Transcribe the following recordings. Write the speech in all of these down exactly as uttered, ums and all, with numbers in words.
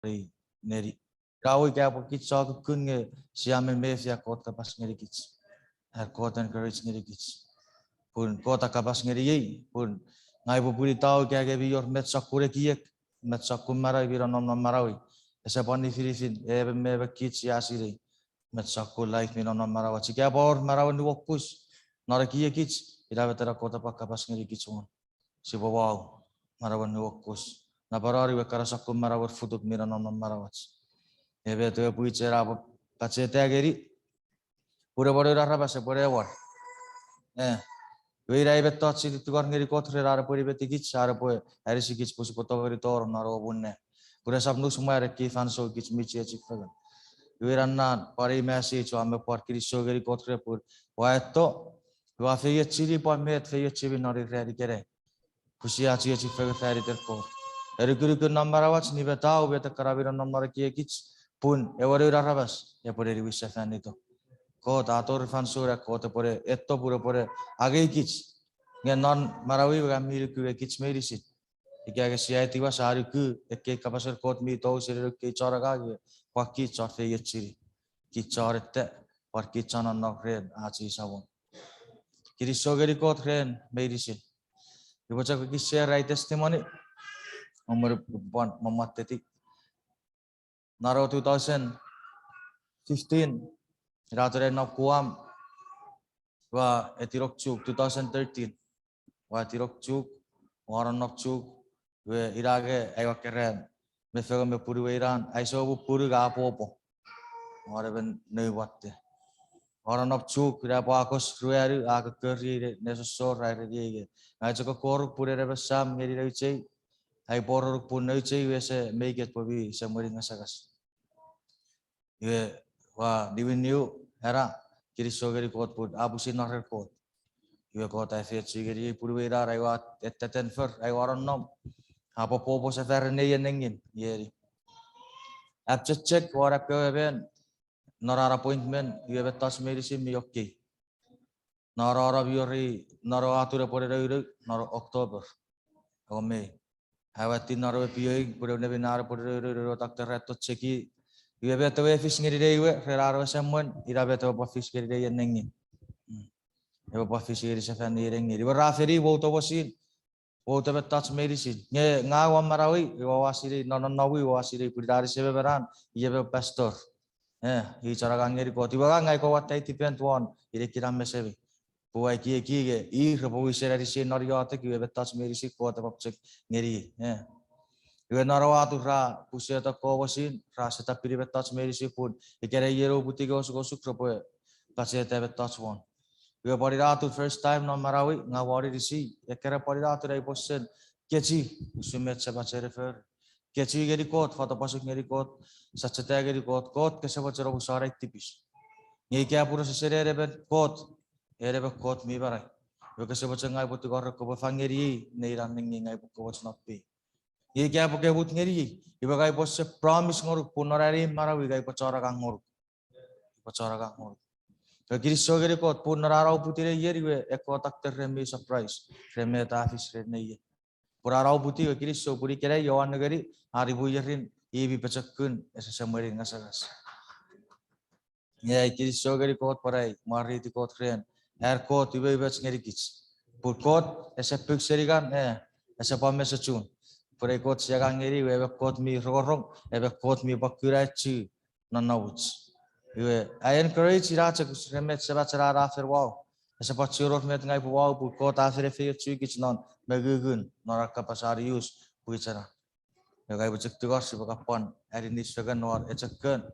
rei neni. Ina we ika pwe kich sia kukkun nge sia men mefi an Kot kapas ngenikich, an Kot encourage ngenikich. Pun Kot a kapas ngeniei, pun ngang upwe pwinitau ika nge mi wor met sokkun ekiek, met sokkun manau mi nonnom non manauei. Ese pwan nifinifin emon me emon kich sia sinei met sokkun life mi nonnom non manauach. Ika pwe wor manauen nuokus non ekiekich, ina met ena Kot a pwan kapas ngenikich won. Sipwe wau manauen nuokus. Napanapan ewe kana sokkun manauen futuk mi nonnom non manauach. Epwe eto pwichen a pacheta ngeni pun epwe noun aramas epwe ne wor. Eh, iwe ina ei mettoch sia tungor ngeni Kot ren an epwe nimetikich, an epwe anisikich pwe sipwe tongeni tonong non ewe muun nang. Pun esap nus mwan ekkei fansoun kich mi chiechi fengen. Iwe ina nan pwan ei message ua me pwan kinisou ngeni Kot ren pun ua eto, ua feiochuni pwan met feiochumi non ei ran ikenai. Pwe sia chiechi fengen faniten Kot. Enukunukun non manauach, nimetau, met ekkana mi nonnom non ekiekich, pun ewe noun aramas epwe ne niwin sefanito. Kot a tori fansoun an Kot epwe ne eto pun epwe ne angei kich. Nge non manauei we ngang mi nuku nge kich meinisin, ika nge sia etiwa sia nuku ekkei kapasen Kot mi tou seni noun ekkei chon angang, pwan kich chon feiochuni, kich chon ete, pwan kich chon nonnom ren ach ei Samon. Kinisou ngeni Kot ren meinisin. Iwe chok kich share ai testimony. Omwen pwan mwamwatteti. Non ewe two thousand fifteen, ina atun ai nom Guam, ua etinok Chuuk, two thousand thirteen. Ua etinok Chuuk, ua nonnom Chuuk, iwe ina nge ai ua keran me fengen me punuei ran, ai sou pupunu nge a pwopwo. Ua emon noun watte. Ua nonnom Chuuk, ina pwe August ruanu, a kokkori ne, nesosor, a ereniei nge ngang chok kokkoruk pun en emon sam ngeni nouch ei, ai pworonuk pun nouch ei we ese make it pwe mi semwenin ngasangas. Iwe ua niwinniw, ena, kinisou ngeni Kot pun a pwisin non ren Kot. Iwe Kot a efeiochu ngeniei punuei ran, ai ua etetenfor, ai ua nonnom. A pwopwo sefan ren neien nengin, ieni. Ap chechek won ap kewe men, non an appointment, iwe mettoch meinisin mi okay. Non an mi wor, non atun epwe ne nounou, non October. Ewe May. Aua eti non ewe pioing, pun ewe neminan epwe ne nounou, ewe doctor a eto cheki. Iwe met ewe a fis ngeni nei we ren an ewe semwen, ina met ewe pwan fis ngeni neien nengin. Ewe pwan fis ngeni sefan neien nengin. Iwe ra feni wou tomosin, wou te mettoch meinisin. Nge ngang ua manauei, iwe ua sinei non nonnomui, ua sinei pun ina ise me menan, i emon pastor. Eh, i chon angang ngeni Kot. Iwe ngang ai ko watte depend won, ina ekkena mesemi. Pwe ua ekieki nge i repwe wisen anisi non iotek, iwe mettoch meinisin Kot epwe chok ngeni. Eh. Iwe non ewe atun ra puseto komosin, ra set up-ini mettoch meinisin pun ikenai iei uputiw nge osukosuk repwe pacheta mettoch won. Iwe pwan ina atun first time non manauei, ngang ua anisi, ekkena pwan ina atun ai pwisin kechiw usun met Semach e fori. Kechiw ngeni Kot, fatapasuk ngeni Kot, sacheta ngeni Kot, Kot kose mochen omusano ai tipis. Nge ika pun osesen en emon Kot, en emon Kot mi manau. Iwe kose mochen ngang upwe tungor kopwe fang ngeniei, nei ran nengin ngang upwe komoch non pei. Nge ika pwe ke mut ngeniei, iwe ngang upwe se promise ngonuk pun non ai manauei ngang upwe chon angang ngonuk. Upwe chon angang ngonuk. Iwe kinisou ngeni Kot pun non an uputiw ne ieni iwe ekkewe doctor re mi surprise ren met a fis ren neie. Pun an uputiw iwe kinisou pun ikenai ua nengeni, an ipu ierin i mi pochokun ese semwenin ngasangas. Nge ai kinisou ngeni Kot pwan ai mwareiti Kot ren an Kot umoumoch ngenikich. Pun Kot ese pung seni ngang, eh, ese pwan mesechun. Pun ai Kot sia angang ngeni iwe emon Kot mi rongorong, emon Kot mi pwan kuna echu nonnomuch. Iwe, I encourage ina chok ren met Semach ena a fen wau. Ese pwan chuen wor met ngang upwe wau pun Kot a fen efeiochukich non mongungun non an kapas a nius pwichena. Iwe ngang upwe chok tungor sipwe kapwan aninis fengen non echokkon.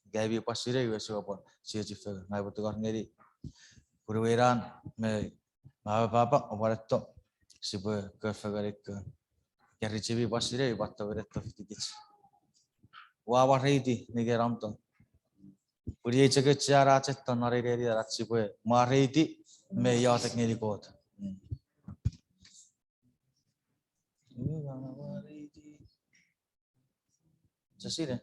Ika mi pwan sinei iwe sipwe pwan chiechi fengen. Ngang upwe tungor ngeni punuei ran me mama papa, oupwe pwan etto, sipwe kon fengen ikon. Ika richemi pwan sinei, pwan tongeni etto fitikich. Ua mwareiti nge namto. Pun iei chok auchean ach etto non ei neni ach sipwe mwareiti me iotek ngeni Kot. Mm. Sasine.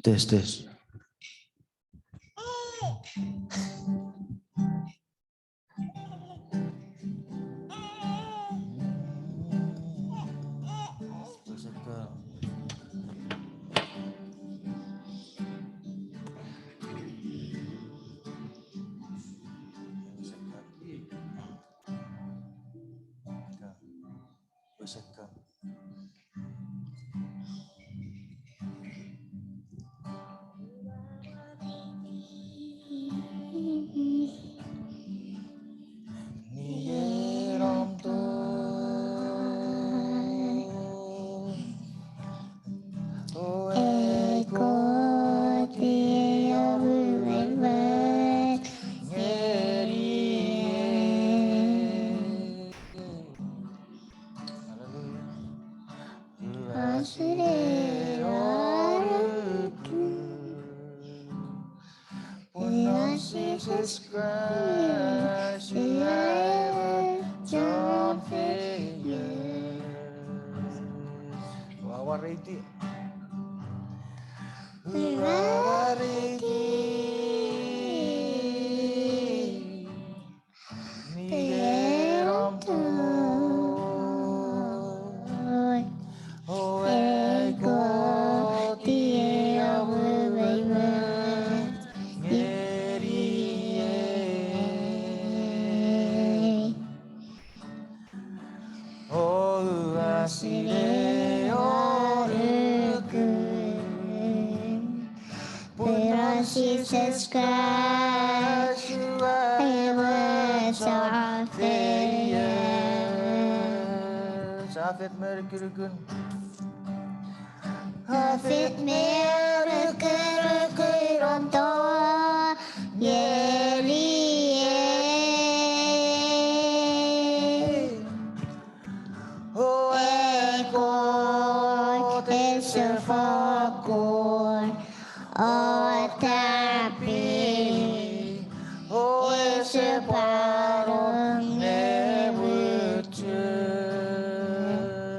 Test, test. Hallelujah. Pun non Jises Kraist ua ewe chon feioch. Ua wareiti. Ua wareiti. Nge nom tong, o ai Kot, iei om umoumoch ngeniei. O ua sinei o nukun. Pun non Jises Kraist ua ewe chon feioch. A fet me nukunukun. A fet me nukunukun om tong ngeniei. O ai Kot ese fokkun otapi, o ese pwano ne muchun.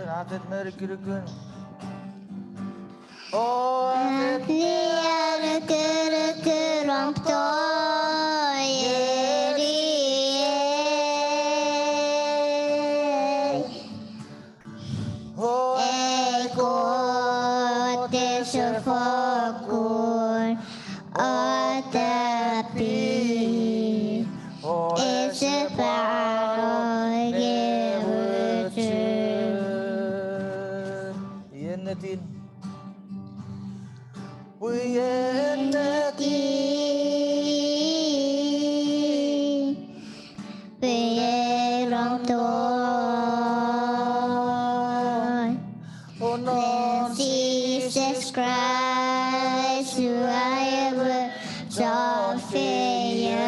A fet me nukunukun. O a fet me nukunukun om tong ngeniei. O ai Kot ese fokkun otapi, o ese pwano ne muchun. Iei ennetin. Pwe ennetin. Pwe nom tong. O non Jises Kraist ua ewe chon feioch.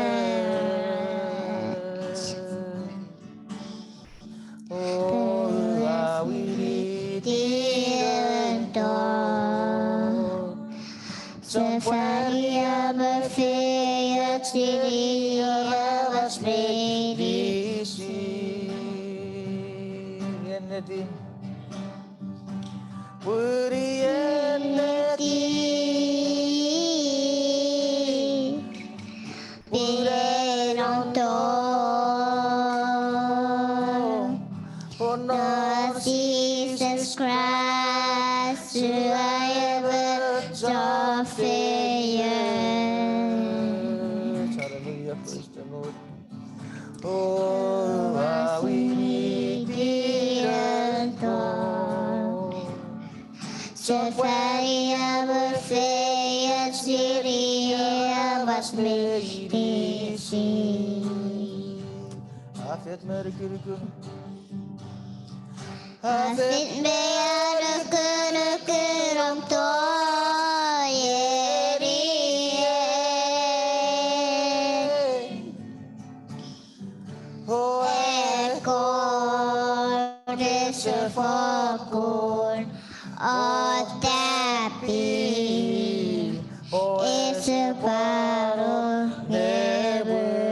O ua winiti ewe tong. Sefani amo feioch ngeni aramas meinisin. Ennetin. Pwe ennetin. Pwe nom tong. O non Jises Kraist ua ewe chon feioch. Hallelujah, praise the Lord. O ua winiti ewe tong. Sefani amo feioch ngeni aramas meinisin. A fet me nukunukun. A fet me nukunukun om tong ngeniei. O ai Kot ese fokkun otapi, o ese pwano ne muchun.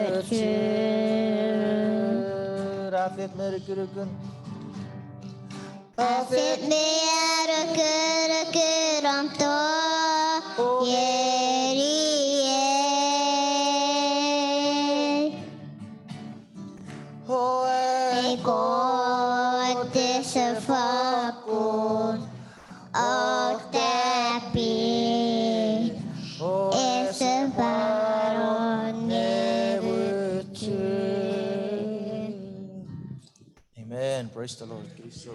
Afet me rukurukun. Afet me rukurukun om to yeriei. O ei Kot ese fakkun oktapin, ese paro nemuchu. Amen. Praise the Lord. Kiitos.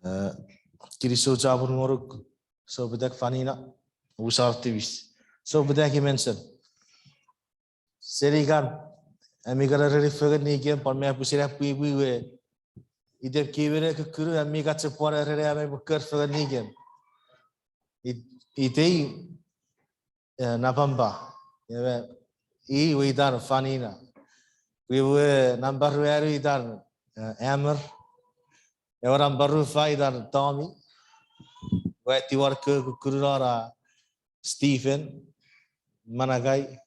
Eh, kinisou chapur ngonuk, Soupetak Fanina, Usar Tiwis. Soupetak Imensen. Seni kan, ami kan ereni fengen nikem, pwan mi pwisin apwipwi we. Ite kiwene kukkunu, ami kan chepwan ereni ami pwe kor fengen nikem. It-, itei, eh, napampa. Ewe, i we itan Fanina. Pwi we nampa ruanu itan, eh, Amber. Ewe nampa rufa itan Tommy. We tiwar ke kukkunu non a Stephen, Manakai,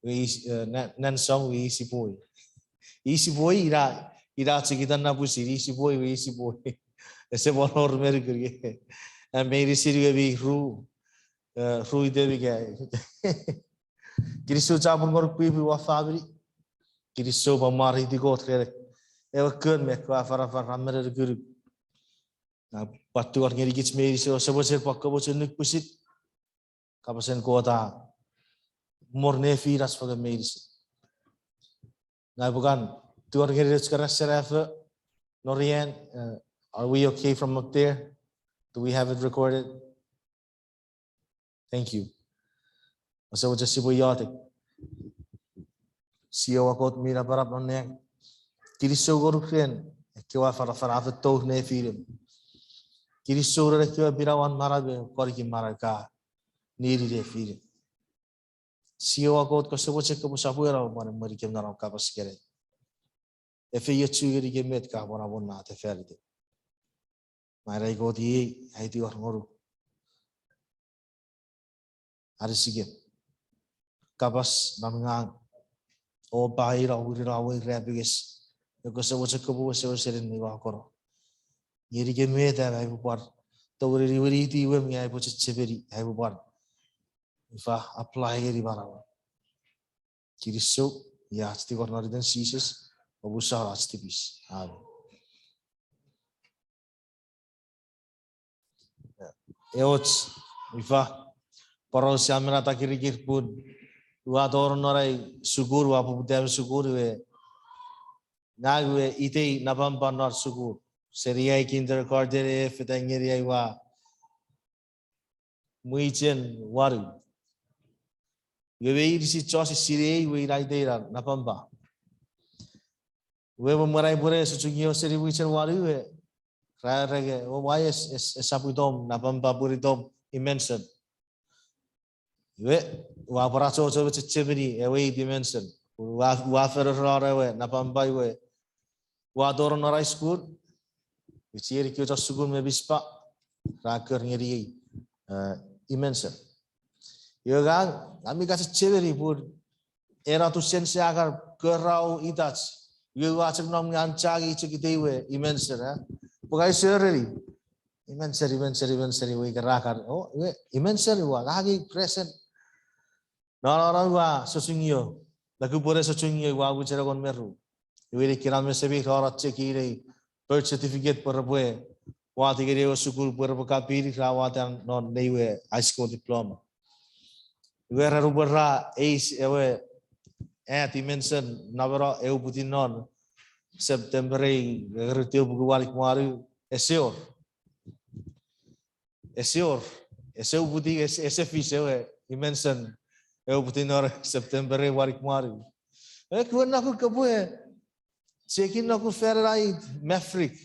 we is-, eh, na-, nan song we Easy Boy. Easy Boy, ina, ina chok itan na pusin, Easy Boy we Easy Boy. Ese pwan wor merikeri. A meinisin we mi ru, eh, ru ite mi kai. Kinisou chapur ngonuk pwipwi we famini. Kinisou pwan mwareiti Kot ren ewe kon me ekkewe afanafan ra men nukunuk. Na pwan tingor ngenikich meinisin, ouse mochen pwan komochunuk pwisin. Kapasen Kot a mor nefinach fengen meinisin. Ngang upwe kan tingor ngeni nouch kewe serafo, Norian, uh, are we okay from up there? Do we have it recorded? Thank you. Ouse mochen sipwe iotek. Jiowa Kot mi napanap non nang. Kinisou ngonuk ren ekkewe afanafan a fen tour nefinem. Kinisou ren ekkewe pinawan manau me konikin manau ka nini nefinem. Jiowa Kot, kose mochen kopwe sopweno mwen emwenikem non om kapas ikenai. Efeiochu ngenikem met ka pwan amonnata fan item. Mairai Kot, iei ai tingor ngonuk. Anisikem. Kapas non ngang. O pa ina wiri na wei rapikes. Eko se mochen kopwe wesewesen ne wa kono. Ngenikem met am ai upwe pwan tongeni niwiniti iwem nge ai upwe chechemeni ai upwe pwan ifa apply ngeni manauem. Kinisou, ia ach tingor non iten Jises, omusano ach tipis. Amen. Eoch, ifa, poraus a men atakirikir pun ua tonong non ai sukun, ua poputa me sukun, iwe ngang we itei napampa non sukun. Seni ai kindergarten e fetang ngeni ai ua mwichen wanu. Iwe meinisin chon sinei we ina itei napampa. Iwe mwen ai pwene sochungio seni mwichen wanu iwe, ra ereke, o wai es, es, esap itom napampa pun itom Imensen. Iwe, ua pwan achocho me chechemeni ewe it Imensen. Ua, ua feno ren ewe napampa iwe, ua tonong non high school, ichieri kioch sukun me mispa, ra kor ngeniei, eh, Imensen. Iwe ngang, ngang mi kan chechemeni pun ena tusen se akar korau itach. Iwe ua chok nom nge an chang i chok itei we Imensen, eh? Pwe ngang use ereni Imensen, Imensen, Imensen, iwe ika ra kan, o, iwe Imensen, ua ngang i present. Non, non, non, ua sochungio. Nge kupwene sochungio, ua mwichen engon me ru. Iwe ina kena mesemi ra no cheki nei birth certificate pwe repwe wati ngeni ewe sukun pwe repwe kapini ra wata non nei we high school diploma. Iwe ra nupwen ra eis ewe at Imensen nameno ewe uputiw non September ei, ngerou tiu puku wanik me wanu, ese wor. Ese wor, ese uputiw, ese, ese fis ewe Imensen Ewe putin nor September e wanik mwanu. Ekkewe nokun kopwe, chekin nokun Fahrenheit, Maverick.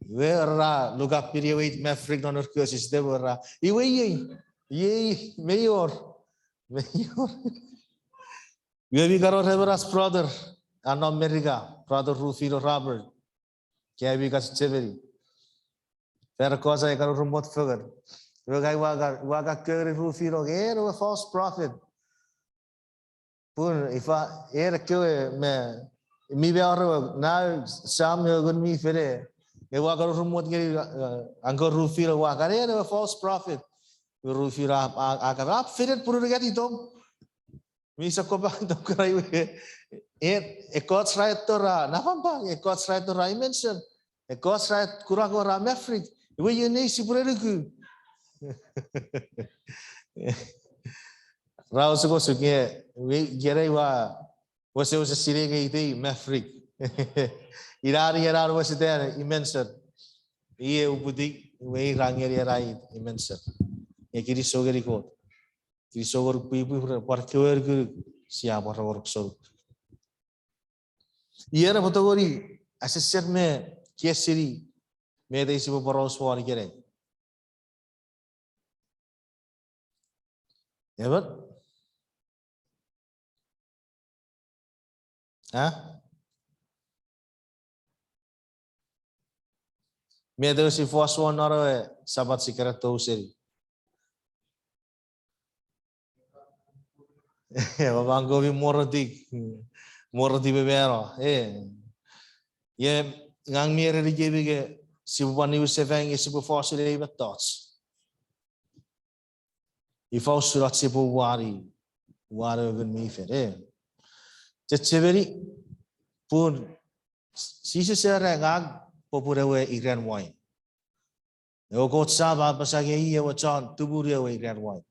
Iwe ra look up pini ewe Maverick non ekkewe system ra. Iwe iei, iei, mei wor, mei wor. Iwe mi kan wor emon ach brother, a nom Merika, brother Rufino Robert. Ika mi kan chechemeni. Fan ekkoch ai kan urumot fengen. Iwe ngang ua kan, ua kan kori Rufino, en ewe false prophet. Pun ifa, en ekkewe me, mi wor ewe, nau sam ewe Ngun mi Fel e. Nge ua kan urumot ngeni, uh, Uncle Rufino ua kan en ewe false prophet. Rufino a, a, a kan ap finen purun ngeni tom. Mi sokkopa tom kana iwe. E, ekkoch ra eto ra, napampa, ekkoch ra eto ra Invention. Ekkoch ra et kunako ra Maverick. Iwe iei nei sipwene nuku. Ra osukosuk nge, iwe, ikenai ua, wesewesen sinei nge itei Maverick. Ina ni ena wesetan Invention. Iei uputiw, iwe ra ngeni ena Invention. Nge kinisou ngeni Kot. Kinisou ngonuk pwipwi, pwan kewe nukunuk, sia pwan rongorong sonuk. Iei epwe tongeni, aseser me, kiesini, met ei sipwe poraus won ikenai. Emon? A? Met ewe si fos won non ewe Sapat si kan tou seni. Ewe mangomi morotik. Morotik me mano. E. Iei, ngang mi ereni kemi nge sipwe pwan niwin sefan nge sipwe fosun ei mettoch. Ifa usun ach sipwe uwani, uwani ewe Ngun mi Fel, e. Chechemeni, pun Jises era ngang popun ewe iran wain. Ewe Kot Sam a apasa nge i ewe chon tumunu ewe iran wain.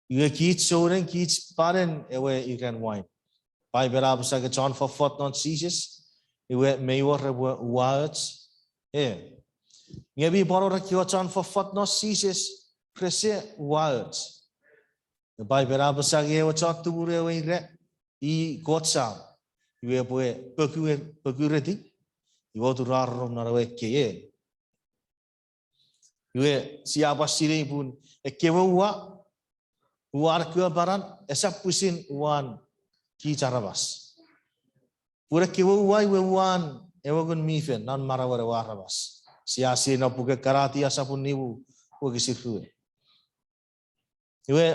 Iwe kich souneng, kich panen ewe iran wain. Paipen a apasa nge chon fofot non Jises, iwe mei wor epwe uwaoch, e. Nge mi pwan wor ekkewe chon fofot non Jises, rese uwaoch. Nge Paipen a apasa nge ewe chon tumunu ewe ira, i Kot Sam. Iwe epwe poku-, pokureti, iwe oturarong non ewe ekkei, e. Iwe sia pwan sinei pun ekkewe uwa, uwan ekkewe panan, esap pwisin uwan kich aramas. Pun ekkewe uwa iwe uwan ewe Ngun mi Fel non manauen ewe aramas. Sia sinei non puken Kanatia sopun nimu, wokisin rue. Iwe,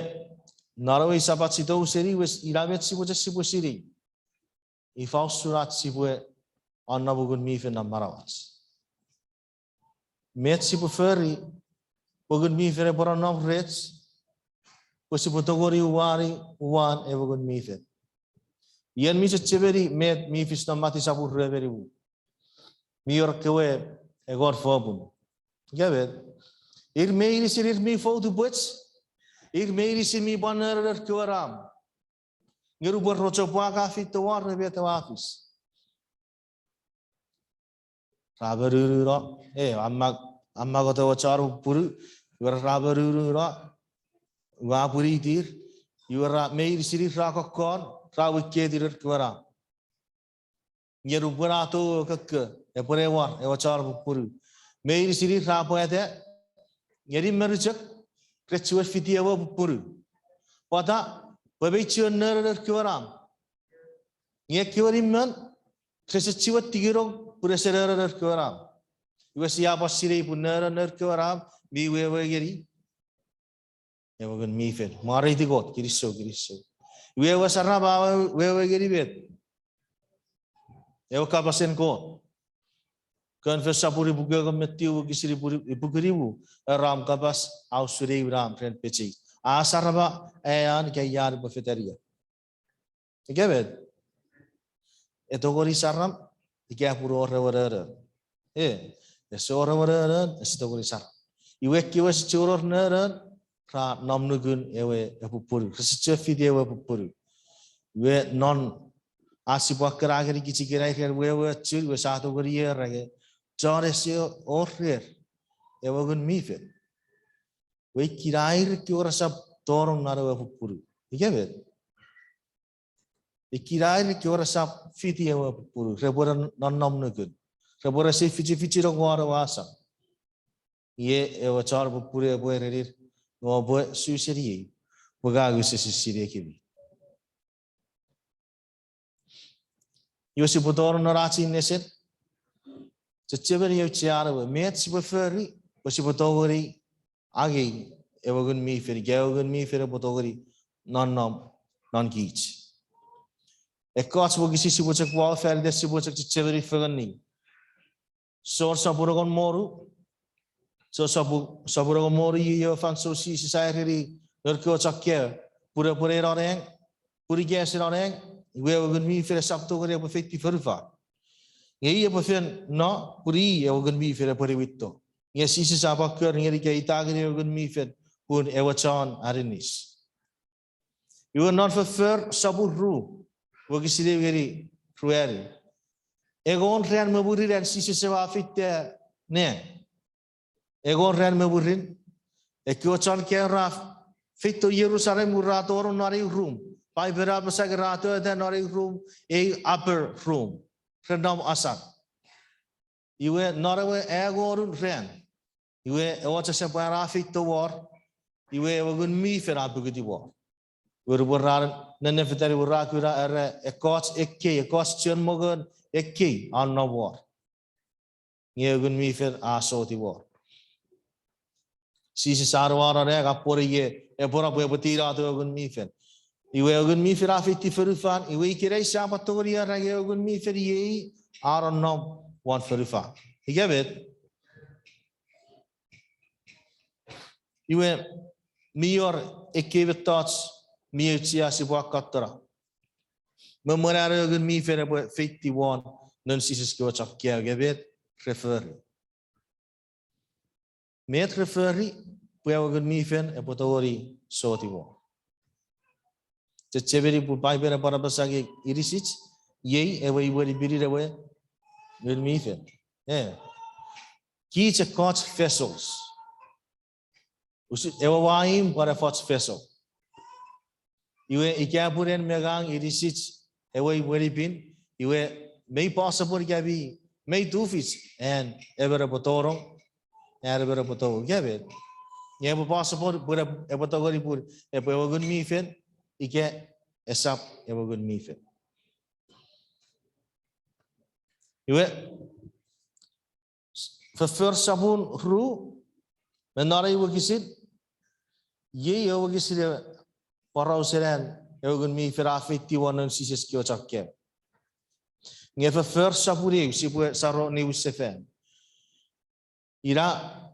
non ewe Sapat si tou seni, iwe ina met sipwe chok sipwe sinei. Ifa usun ach sipwe annom ewe Ngun mi Fel non manauach. Met sipwe fori, pwe Ngun mi Fel epwe nonnom rech, pwe sipwe tongeni uwani uwan ewe Ngun mi Fel. Ien mi chechemeni met mi fis non Mati sopun rue me nimu. Mi wor ekkewe engon fopun. Ika met, ir meinisin ir mi foutupwech, ir meinisin mi pwan nonnon ekkewe ram. Nge nupwen rochopwak a feito won, met ewe a fis? Ra monununo, e, a mak-, a makot ewe chon pupunu, iwe ra monununo, iwe a pwinitir, iwe ra meinisin ir ra kokkon, ra wiketirer kewe ram. Nge nupwen a tou ewe kokko, epwene war ewe chon pupunu. Meinisin ir ra pwata, nge nimmon chok, re chiwen fiti ewe pupunu. Pwata, pwe mei chiwen nonnon kewe ram. Nge ekkewe nimmon, rese chiwen tikinong pun ese nonnon kewe ram. Iwe sia pwan sinei pun nonnon kewe ram, mi wewe ngeni ewe Ngun mi Fel. Mwareiti Kot, kinisou, kinisou. Iwe ewe saram a wewe ngeni met? Ewe kapasen Kot. Konfes sopun ipuku engon me tiu wokisin ipuku nimu, eram kapas a usun ewe nam ren peche. A sarama aean ika ian epwe fetaria. Ika met? E tongeni saram, ika pun wor ewe nonnon. E, ese wor ewe nonnon, ese tongeni saram. Iwe ekkewe ese chiwen wor nonnon, ra nom nukun ewe pupunu. Rese chiwen fiti ewe pupunu. Iwe non, a sipwe akkena ngeni kich ikenai ren wewe ochun, iwe sa tongeni era nge, chon ese wor rer ewe Ngun mi Fel. Iwe ikina ir ekkewe resap tonong non ewe pupunu. Ika met? Ikkena ir ekkewe resap fiti ewe pupunu, repwe nonnom nukun. Repwe rese fichifichi nongonong ewe asam. Iei ewe chon pupunu epwe erenir, oupwe su seni ei, pwe ngang use sisineikemi. Iwe sipwe tonong non ach ei nesen, chechemeni auchean ewe, met sipwe fori pwe sipwe tongeni angei ewe Ngun mi Fel, ika ewe Ngun mi Fel epwe tongeni nonnom non kich. Ekkoch wokisin sipwe chok wau fan iten sipwe chok chechemeni fengeni. Jon sopun engon me wonu. Jon sopu-, sopun engon me wonu, iei ewe fansoun Jises a ereni noun kewe chon kaeo, pun epwe ne non nang, pun ika ese non nang, iwe ewe Ngun mi Fel esap tongeni epwe feiti fonufan. Nge i epwe fen no, pun i ewe Ngun mi Fel epwe niwinto. Nge Jises a pwan kori ngeni ika ita ngeni ewe Ngun mi Fel pun ewe chon aninis. Iwe non Foffor sopun ru, wokisin ew ngeni ruanu. Engon ran me mwirin an Jises ewe a feita nang. Engon ran me mwirin, ekkewe chon kaeo ra feito Jerusalem, ra tonong non eu rum. Paipen a apasa nge ra tota non eu rum, eu upper room. Re nom asan. Iwe non ewe engonun ran, iwe ewe achasefan a feito wor, iwe ewe Ngun mi Fel a pukutiw wor. Iwe nupwen ra nennefetani, iwe ra kuna era ekkoch ekkei, ekkoch chon mongo ekkei a nom wor. Nge ewe Ngun mi Fel a soti wor. Jises a nuano nang, a pwon ie, epwe no pwe epwe tinato ewe Ngun mi Fel. Iwe ewe Ngun mi Fel a feiti fonufan, iwe ikenai sia pwan tongeni era nge ewe Ngun mi Fel iei a nonnom won fonufan. Ika met? Iwe mi wor ekkei mettoch mi auchea sipwe akkatona. Me mwen an ewe Ngun mi Fel epwe feiti won noun Jises kewe chon kaeo, nge met re fori? Met re fori pwe ewe Ngun mi Fel epwe tongeni soti won? Chechemeni pwe Paipen a pwan apasa nge inisich, iei ewe imwen mi pin, ewe Ngun mi Fel. Eh. Kich ekkoch vessels. Usun ewe waimw pwan efoch vessel. Iwe ika pun en me ngang inisich ewe imwen mi pin, iwe mei possible ika mei, mei tufich an emon epwe tonong, an emon epwe tonong. Ika met? Nge epwe possible pun epwe, epwe tongeni pun epwe ewe Ngun mi Fel, ika esap ewe Ngun mi Fel. Iwe, Foffor sopun ru, me non ei wokisin, iei ewe wokisin ewe porausen an ewe Ngun mi Fel a feiti won noun Jises kewe chon kaeo. Nge Foffor sopun eu, sipwe saro niwin sefan. Ina,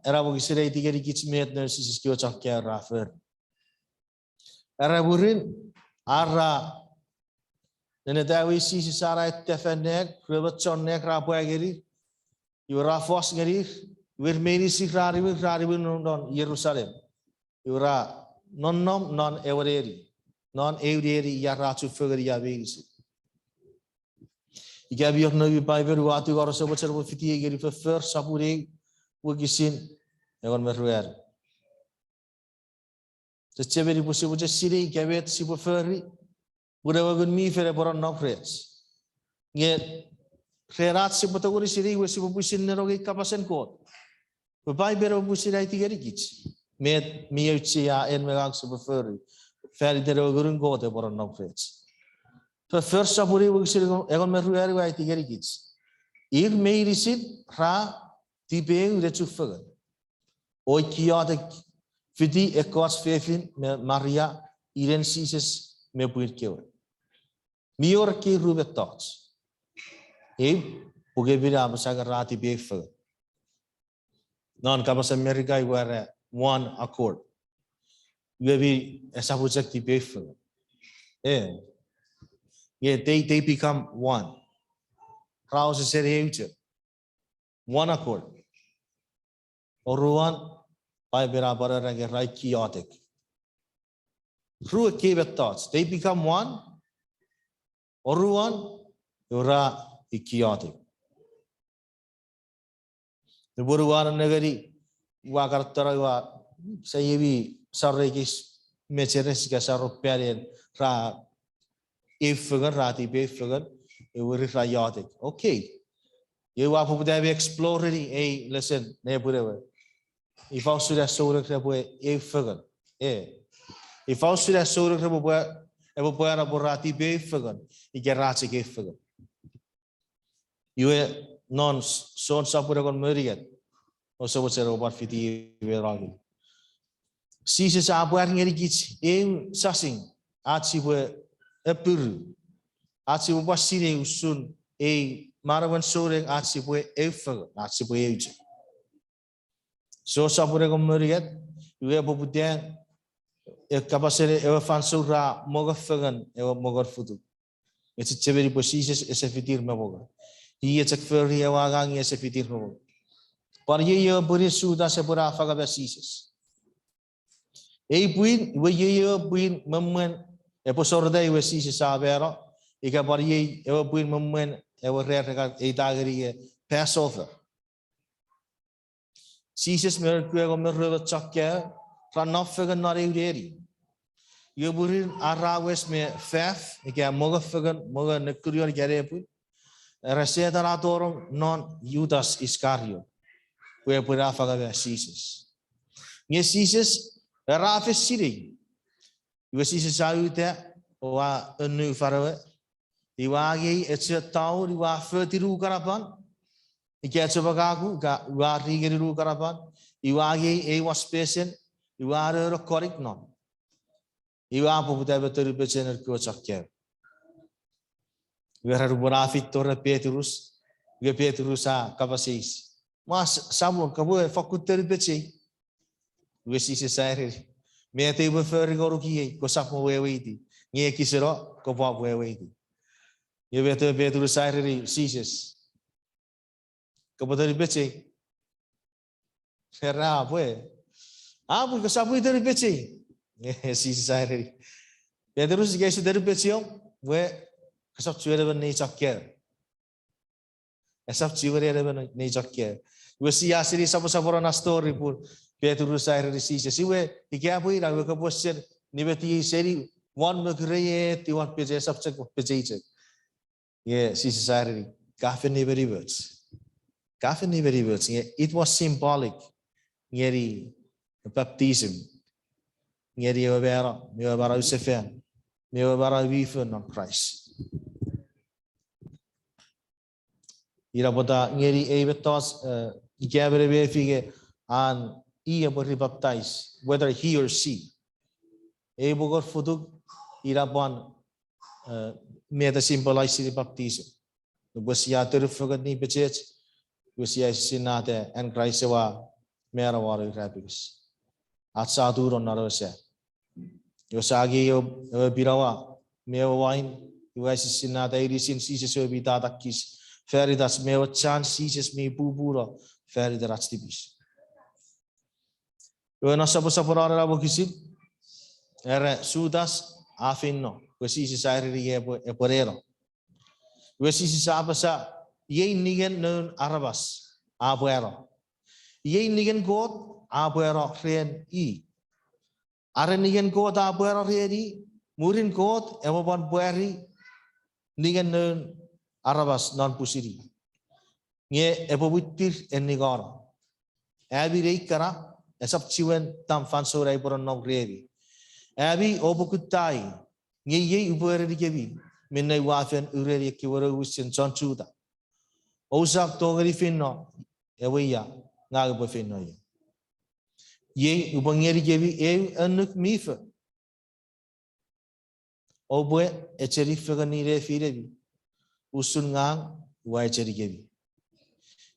ena wokisin a aiti ngenikich met noun Jises kewe chon kaeo ra fori. Era mwirin, ar ra nenneta won Jises, ar ra ettefan nang, ruemon chon nang ra pwa ngenir, iwe ra fos ngenir, iwe ir meinisin ra niwin, ra niwin non Jerusalem. Iwe ra nonnom non ewe neni, non eu neni ia ra chufengen ia meinisin. Ika mi wor noumi Paipen, ua tingor ouse mochen epwe fiti ei ngeni Foffor sopun eu, wokisin engon me ruanu. Chechemeni pwe sipwe chok sinei ika met sipwe fori pun ewe Ngun mi Fel epwe nonnom rech. Nge ren ach sipwe tongeni sinei iwe sipwe pwisin nenengeni kapasen Kot. Pwe Paipen epwe pwisin aiti ngenikich met mi auchea en me ngang sipwe fori fan iten ewe Ngunun Kot epwe nonnom rech. Foffor sopun eu wokisin engon me ruanu a aiti ngenikich, ir meinisin ra tipeu ne chufengen o iotek fiti ekkoch fefin me Maria, inen Jises me pwin kewe. Mi wor ekkei ru mettoch. Ei, Puken Pin a apasa nge ra tipeu fengen. Non kapasen Merika iwe era one accord. Iwe mi esap chok tipeu fengen. Eh. Nge they, they become one. Ra wesewesen eu chok. One accord. Oruan, Paipen a pwan era nge ra iotek. Ru ekkei mettoch. They become one. Oruan, ra iotek. Nupwen ua nengeni, ua kan tara ua, sa iei mi sarei kis mecheres ika saropalen ra eu fengen, ra tipeeu fengen, ewe ra iotek. Okay. Iwe ua poputa me explore-ni ei lesson nepwin ewe. Ifa usun a souneng repwe eu fengen. E. Ifa usun a souneng repwe pwe, epwe pwano pwe ra tipeeu fengen, ika ra chok eu fengen. Iwe non Jon sopwun engon me unungat, ouse mochen ewe pwan fiti me nongin. Jises a pwar ngenikich eu sasing ach sipwe apiru, ach sipwe pwan sinei usun ei manauen souneng ach sipwe eu fengen, ach sipwe eu chok. Jon sopwun engon me unungat, iwe poputa, e kapasen ewe fansoun ra mongo fengen ewe mongon futuk. Nge chechemeni pwe Jises ese fitir me mongo. I e chok fori ewe angang, ese fitir me mongo. Pwan iei ewe pwinin Jutas epwe ne afangama Jises. Ei pwin, iwe iei ewe pwin me mwen epwe soreta iwe Jises a mano, ika pwan iei ewe pwin me mwen ewe ran ra kan eita ngeni Passover. Jises me noun kewe engon me ruemon chon kaeo ra nom fengen non eu neni. Iwe mwirin ar ra wes me faf ika mongo fengen, mongo nekunion ika nepwin, era Setan a tonong non Jutas Iskariot pwe epwe ne afangama Jises. Nge Jises era fen sinei. Iwe Jises a uta o a annu fan ewe, iwe a angei echo taun, iwe a foti nukanapan, ika echo pakaku, ika iwe a ri ngeni nukanapan, iwe a angei ei waspesen, iwe a nono konik non. Iwe a poputa me tonu pechen noun kewe chon kaeo. Iwe ra nupwen a feito ren Petrus, iwe Petrus a kapas eis, mwa, Samon, kopwe fokkun tonu pechei? Iwe Jises a ereni, met upwe fori ngonuk iei, kosap mo weweiti, nge ekis eno kopwe weweiti. Iwe met ewe Petrus a ereni Jises, kopwe tonu pechei? Era pwe, a pwe kosap tonu pechei. Jises a ereni, Petrus, ika use tonu pechei, iwe kosap chiwen emon nei chon kaeo. Esap chiwen emon nei chon kaeo. Iwe sia sinei soposoponon story pun Petrus a ereni Jises, iwe ika pwe ina, iwe kopwe sen nimetiei seni won mokurei, eti won pechei, esap chok pechei chok. Nge Jises a ereni, ka fen nimenimoch. Ka fen nimenimoch. Nge it was symbolic ngeni baptism, ngeni ewe mano, me ewe manau sefan, me ewe manau mi fo non Kraist. Ina pwata ngeni ei mettoch, ika emon mefi nge an i epwe rebaptize, whether he or she, ei mongon futuk, ina pwan met a symbolize-ini baptism. Nupwen sia tonu fengen ne pechech, iwe sia esisinnata an Kraist ewe a mano won ewe irapenges, ach sa tunon non ewe sa. Iwe sa angei ewe pinawa me ewe wain, iwe a esisinnata inisin Jises ewe mi tatakis fan itach me ewe chan Jises mi pupuno fan iten ach tipis. Iwe non soposoponon ena wokisin, era Jutas a feino pwe Jises a ereni epwe, epwe neno. Iwe Jises a apasa, iei ningen noun aramas a pwano. Iei ningen Kot a pwano ren i. Are ningen Kot a pwano ren i, mwirin Kot epwe pwan pwari ningen noun aramas non pusin i, nge epwe mwittir enningono. Ami nei kana, esap chiwen tam fansoun ai upwe nonnom remi. Ami oupwe kutta i, nge iei upwe erenikemi minne ua fen ureni ekkewe nouwisen chon Juta. Ousap tongeni feino ewe ia ngang upwe feino ia. Iei upwe ngenikemi eu annuk mi fo. Oupwe echeni fengen nefinemi usun ngang ua echenikemi.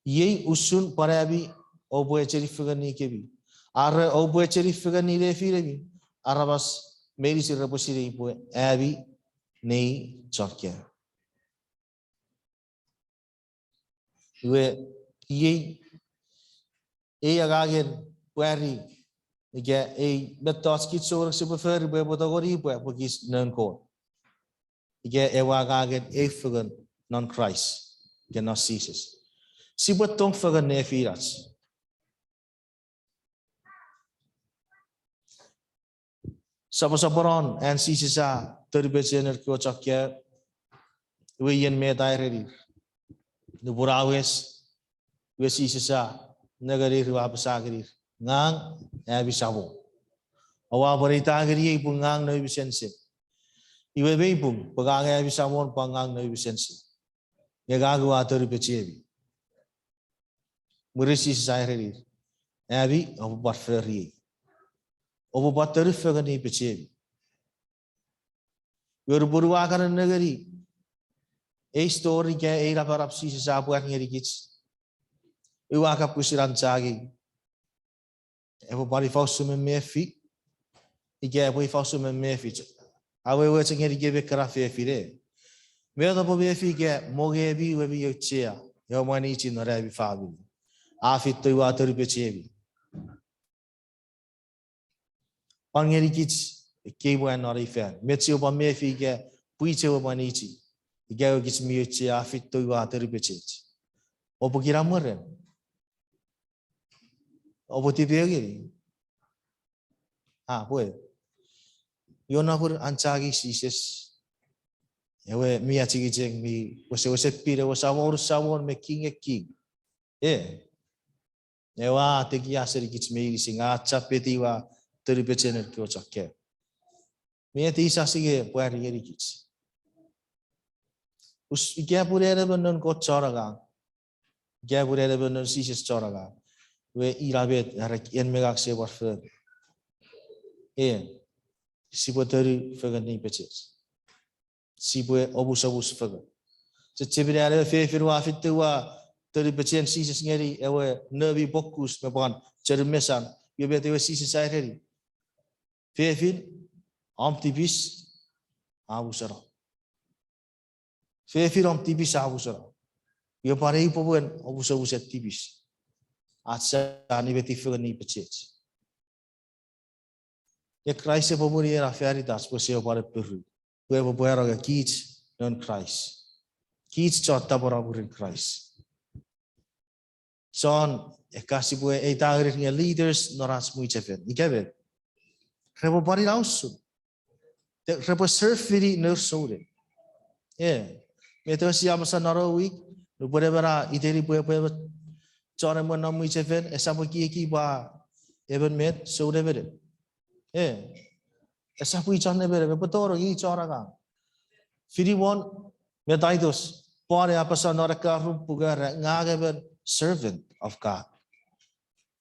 Iei usun pwan ami oupwe echeni fengen nefinemi. Are oupwe echeni fengen nefinemi, aramas meinisin repwe sinei pwe ami nei chon kaeo. Iwe, iei, ei angangen pwari, ika ei mettoch kich souneng sipwe fori pwe epwe tongeni pwe, pwe kich noun Kot. Ika ewe angangen eu fengen non Kraist, ika non Jises. Sipwe tong fengen nefinach. Soposoponon an Jises a tonupeche noun kewe chon kaeo, iwe ien met a erenir? Nupwen a wes, iwe Jises a nengenir iwe a apasa ngenir, ngang ami Samon. Oua pwan eita ngeniei pun ngang noumi sense. Iwe mei pung pwe ngang ami Samon pwan ngang noumi sense, nge ngang ua tonupechemi. Mwirin Jises a erenir, ami oupwe pwan fori ei. Oupwe pwan tonu fengen ne pechemi. Iwe nupwen ua kan nengeni ei story ika ei napanap Jises a pwar ngenikich, ua kan pwisin anchangei epwe pwan ifa usun me mefi, ika epwe ifa usun me mefi. Awewe chok ngenikemi ekkena fefin, met epwe mefi ika mongemi we mi auchea ewe mwanichi non ami famini? A feito ua tonupechemi. Pwan ngenikich ekkei mwan non ei fan, met sipwe pwan mefi ika pwiich ewe mwanichi ika ewe kich mi auchea a feito ua tonupechech? Oupwe kinamwe ren? Oupwe tipeeu ngeni? A pwe, ion napun anchangei Jises, ewe mi achengicheng mi wesewesen pin, ewe Samon samon me King e king. E, ewe a tekia senikich meinisin, a chapetiw, a tonupeche noun kewe chon kaeo. Met Jises a sinei pwari ngenikich? Ika pun en emon noun Kot chon angang, ika pun en emon noun Jises chon angang, iwe ina met are en me ngang sipwe fori. E, sipwe tonu fengen ne pechech. Sipwe omusomus fengen. Chechemeni an ewe fefin ua feito ua tonupechen Jises ngeni ewe noumi pwokus me pwan chonun mesan, iwe met ewe Jises a ereni? Fefin, om tipis a museno. Fefin, om tipis a museno. Iwe pwan ei popun omusomusen tipis, ach sa nimeti fengen ne pechech. Nge Kraist epwe muni ena fan itach pwe sipwe pwan appiru, pwe epwe pwarano nge kich noun Kraist. Kich chon tapweno mwirin Kraist. Chon, ekka sipwe eita ngenir nge leaders non ach mwichefen. Ika met? Repwe pwan ina usun, repwe serve-ini nour souneng. E, met ewe sia apasa non ewe wik, nupwen emon a iteni pwe epwe emon chon emwen non mwichefen, esap ekieki pwe emon met, soun emon. E, esap i chon emon, epwe tonong i chon angang. Filimon me Taitos, Paul a apasa non ekkan ru puk era ngang emon servant of God.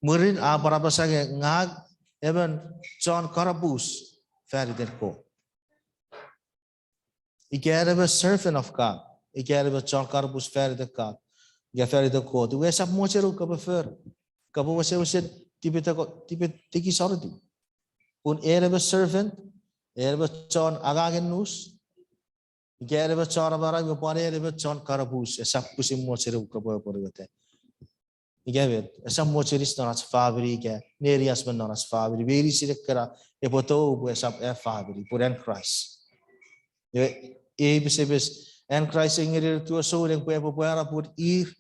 Mwirin a pwan apasa nge ngang emon chon kanapus fan iten Kot. Ika en emon servant of God, ika en emon chon kanapus fan iten God, ika fan iten Kot, iwe esap mochenu kopwe fori, kopwe wesewesen tipetekison. Pun en emon servant, en emon chon angangen nus, ika en emon chon amanau, pwan en emon chon kanapus, esap pwisin mochenu kopwe apwonueta. Ika met, esap mochenis non ach famini ika neniach me non ach famini, meinisin ekkena epwe tou pwe esap an famini pun an Kraist. Iwe, ei pesepes, an Kraist a ngeni nour kewe souneng pwe epwe pwarano pun ir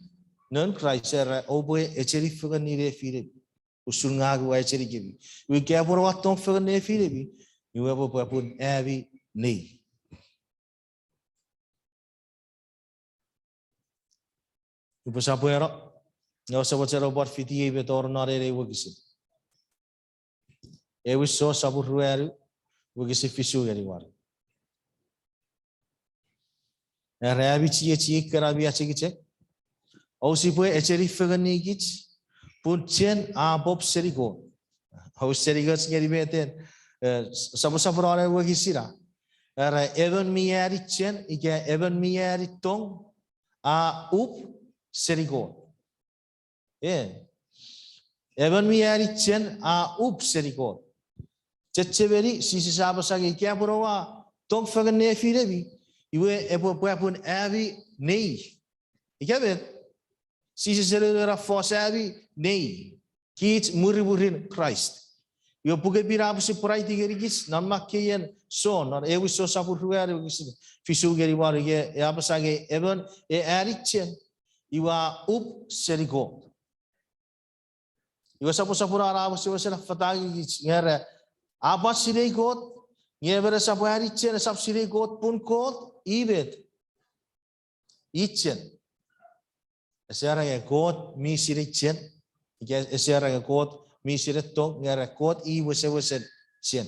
noun Kraist, era oupwe echeni fengen nefinemi usun ngang ua echenikemi. Iwe ika pwe oua tong fengen nefinemi, iwe epwe pwe pun ami nei. Upwe sopweno, nge ouse mochen pwan fitiei me tori non ei wokisin. Ewin Jon sopun ruanu, wokisin fisu ngeni wanu. Era ami chiechiei kana mi achengicheng, ousipwe echeni fengenikich, pun chen a pop seni Kot. Ouse sinei ngeni meten, e, soposoponon ewe wokisin a era emon mi ani chen ika emon mi ani tong a up seni Kot. E, emon mi ani chen a up seni Kot. Chechemeni Jises a apasa nge ika pwe oua tong fengen nefinemi, iwe epwe pwe pun ami nei. Ika met, Jises a ura fos ami nei, kich mwirimwirin Kraist. Iwe Puken Pin a pwisin pwaraiti ngenikich non makkeien Jon, non ewin Jon sopun ruanu wokisin fisu ngeni wanu, e apasa nge emon e ani chen, iwe a up seni Kot. Iwe soposoponon a wesewesen affata ngenikich nge era a pwan sinei Kot, Nge emon esap ani chen esap sinei Kot pun Kot i met? I chen. Ese era nge Kot mi sinei chen. Ika ese era nge Kot mi sinei tong, nge era Kot i wesewesen chen.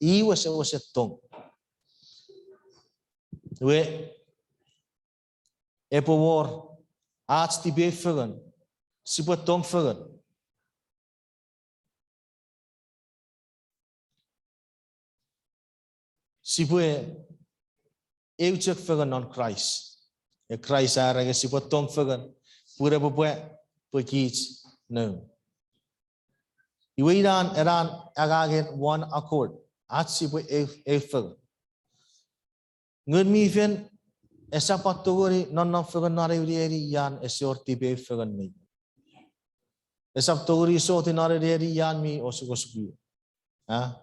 I wesewesen tong. Iwe, epwe wor ach tipeu fengen, sipwe tong fengen. Sipwe eu chok fengen non Kraist. E Kraist a era nge sipwe tong fengen, pun epwe pwe, pwe kich noun. Iwe inan, enan angangen one accord, ach sipwe eu, eu fengen. Ngun mi Fel esap tongeni nonnom fengen non eu neni ian ese wor tipeu fengen me. Esap tongeni soti non eu neni ian mi osukosuku. A?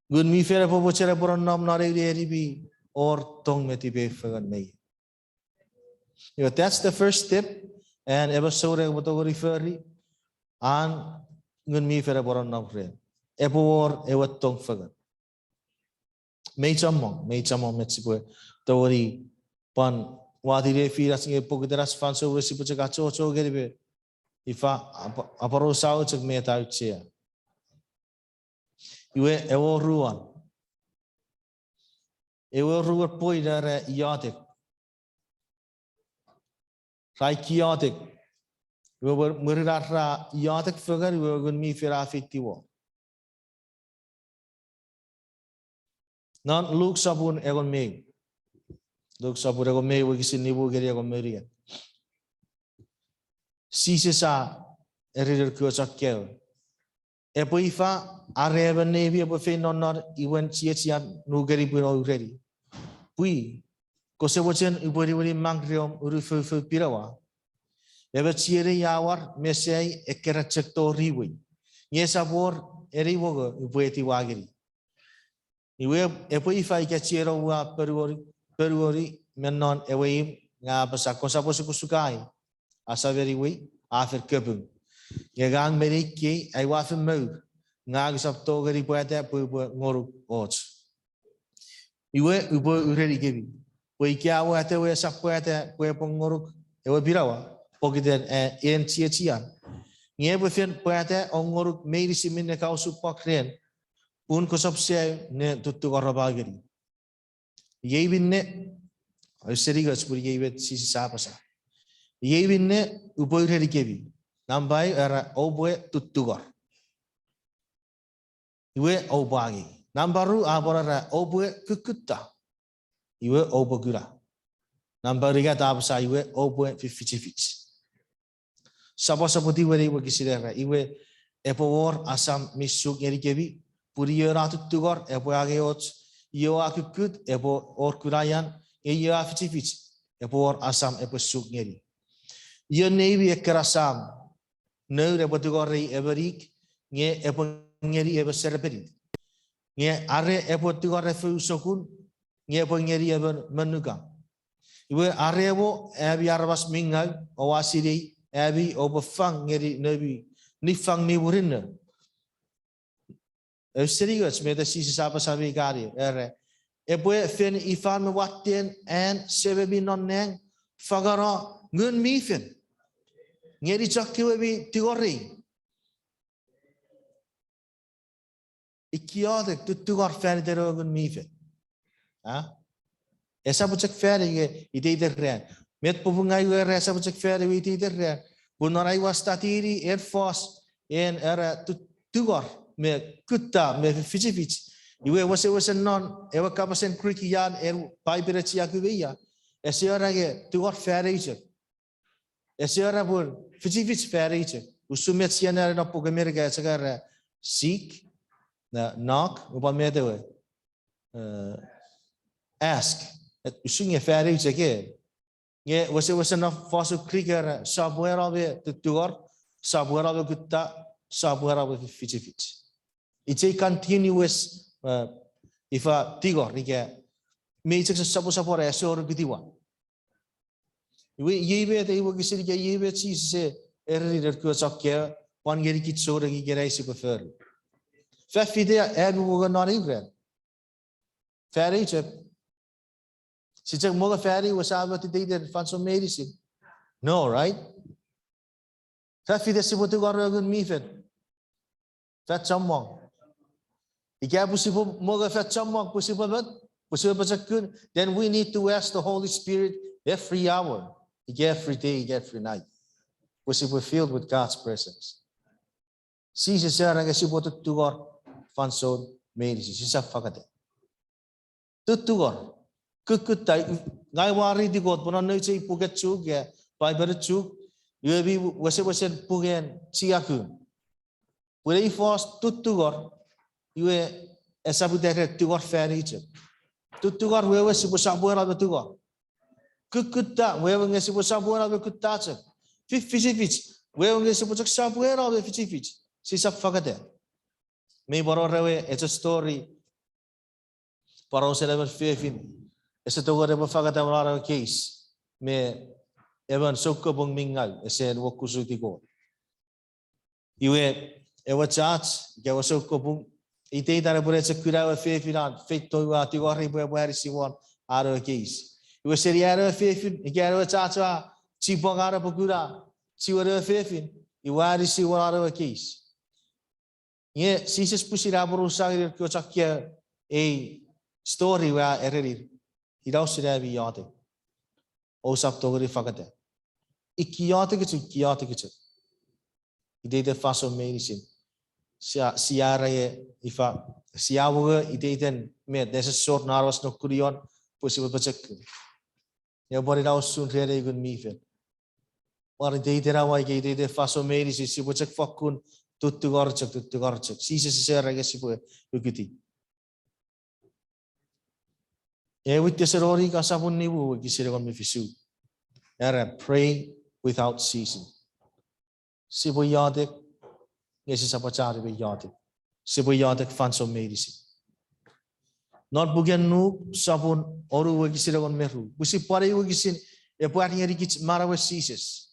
Ngun mi Fel epwe mochen epwe nonnom non eu neni mi wor tong me tipeu fengen me. Iwe, that's the first step. And emon souneng epwe tongeni fori an Ngun mi Fel epwe nonnom ren. Epwe wor ewe tong fengen. Mei chommong, mei chommong met sipwe tongeni pwan wati ne finach nge pokiten ach fansoun we sipwe chok achocho ngeni me ifa, ap-, aporausa chok met auchea. Iwe ewe oruan. Ewe oruan point era iotek. Ra iotek. Iwe mwirin ar ra iotek fengen, iwe Ngun mi Fel a feitiw won. Non Luk sopun engon me eu. Luk sopun engon me eu wokisin nimu ngeni engon me unungat. Jises a ereni noun kewe chon kaeo, epwe ifa, are emon neimi epwe feino non imwen chiechian nukeni pwin o ureni, pwi, kose mochen upwe niwini mang reom unufoufou pinawa? Emon chienei a war mesei ekkena chok tori imwei, nge esap wor eni mongo upwe etiwa ngeni. Iwe epwe ifa ika chienom ua ponueni, ponueni me non ewe imw nge a apasa, kosap osukosuka i, asamen imwei a fen kapung. Nge ngang me neikei ai ua fen mour, ngang usap tongeni pwata pwe upwe ngonuk och. Iwe upwe urenikemi pwe ika ewe atewe esap pwata pwe epwe ngonuk ewe pinawa pokiten, eh, en chiechian, nge epwe fen pwata o ngonuk meinisin minne ka osupwak ren, pun kosap sau ne tuttungorama ngeni. Iei minne, ausening och pun iei met Jises a apasa. Iei minne upwe urenikemi, nampa eu era oupwe tuttungor, iwe oupwe angei. Nampa ru a pwan era oupwe kukkutta, iwe oupwe kuna. Nampa unungat a apasa iwe oupwe fiffichifich. Sopwosopwoti wene iwe kisinera, iwe epwe wor asam mi suk ngenikemi, pun io a tuttungor epwe angei och, io a kukkut epwe wor kunaian, nge io a fichifich epwe wor asam epwe suk ngeni. Io neimi ekkena sam, noun epwe tungorei emon ik, nge epwe ngeni emon serepenit? Nge are epwe tungorei fou sokun, nge epwe ngeni emon monukang? Iwe are mo ami aramas mi ngau, oua sinei ami oupwe fang ngeni noumi niffang mi murinno. Ausening och met Jises a apasa me ikani, era, epwe fen ifan me watten an Sememi non nang fangeno Ngun mi Fel ngeni chokkewe mi tingorei. Ikkiotek tuttungor fan iten ewe Ngun mi Fel. A? Esap chok fan ewe iteiten ran. Met popun ngang ua era esap chok fan ewe iteiten ran? Pun non ai ua study-ni en fos, en era tuttungor me kutta me fichifich, iwe wesewesen non ewe kapasen Greek ian en Paipen a chiaku me ia, ese era nge tungor fan eu chok. Ese era pun fichifich fan eu chok. Usun met sia nani non puken Merika, chok era seek, na knock, upwe met ewe, eh, ask. Usun nge fan eu chok e. Nge wesewesen non fosun Greek era sopweno me tuttungor, sopweno me kutta, sopweno me fichifich. It's a continuous, eh, ifa, tingor ika mi chok sopwosopwora, ese wor kutiwan. Iwe iei met ei wokisin ika iei met Jises e ereni noun kewe chon kaeo, pwan ngenikich souneng ikenai sipwe fori. Fan fite ami mongo non ei ran? Fan eu chok. Sia chok mongo fan eu, sia mot iteiten fansoun meinisin? No, right? Fan fite sipwe tungor ewe Ngun mi Fel? Fan chommong. Ika pwe sipwe mongo fan chommong pwe sipwe mot, pwe sipwe pochokun, then we need to ask the Holy Spirit every hour, ika every day, ika every night, pwe sipwe filled with God's presence. Jises a era nge sipwe tuttungor fansoun meinisin, sisap fangeta. Tuttungor. Kukkutta, ngang ua riti Kot pwe non nouch ei puken Chuuk, e, Paipen Chuuk, iwe mi wesewesen puken chiakun. Pwe ei fos tuttungor, iwe esap ita ren tungor fan eu chok. Tuttungor wewen sipwe sopweno me tungor. Kukkutta wewen nge sipwe sopweno me kutta chok. Fi-, fichifich wewen nge sipwe chok sopweno me fichifich. Sisap fangeta. Mi pwan wor ewe echo story, pwan unusen emon fefin ese tongeni epwe fangeta me non ewe keis me emon soukapung mi ngau, ese nuokusuti Kot. Iwe ewe chach ika ewe soukapung, iteitan epwe ne chok kuna ewe fefin an feito iwe a tingorei pwe epwe anisi won an ewe keis. Iwe seni an ewe fefin ika an ewe chach a chipwang an epwe kuna chiwen ewe fefin, iwe a anisi won an ewe keis. Nge Jises pwisin a porausa ngenir kewe chok kaeo ei story iwe a erenir, ina usun ami iotek, ousap tongeni fangeta. Ikki iotek chok, ikki iotek chok. Iteiten fansoun meinisin sia, sia era nge ifa, sia mongo iteiten met nesosor non aramas non kunion pwe sipwe pochokun. Nge pwan ina usun ren ei Ngun mi Fel. Pwan iteiten awa ika iteiten fansoun meinisin sipwe chok fokkun tuttungor chok, tuttungor chok. Jises ese era nge sipwe ukutiw. Ewe Tesalonika sopun nimu wokisin engon me fisu, era pray without ceasing. Sipwe iotek nge sisap achani me iotek. Sipwe iotek fansoun meinisin. Non puken Luk sopun onu wokisin engon me ru, pwisin pwan ei wokisin epwe ar ngenikich manauen Jises.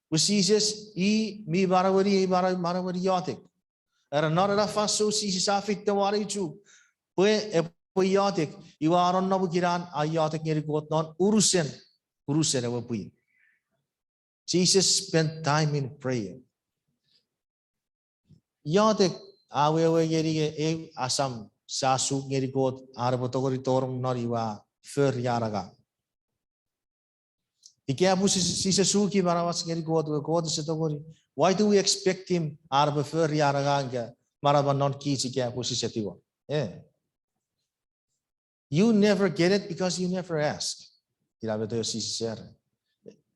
Pwe Jises i mi manaueni ei manau, manauen iotek. Era non ena fansoun Jises a feito won ei chuk pwe epwe iotek, iwe a nonnom ikenai a iotek ngeni Kot non unusen, unusen ewe pwin. Jesus spent time in prayer. Iotek a wewe ngeni nge eu asam sia suk ngeni Kot an epwe tongeni tonong non iwe a fori an angang. Ika pwe sise, sise suki manauach ngeni Kot, iwe Kot ese tongeni, why do we expect him an epwe fori an angang ika manaman non kich ika pwe sise tingor? Eh. You never get it because you never ask. Ina met ewe Jises era.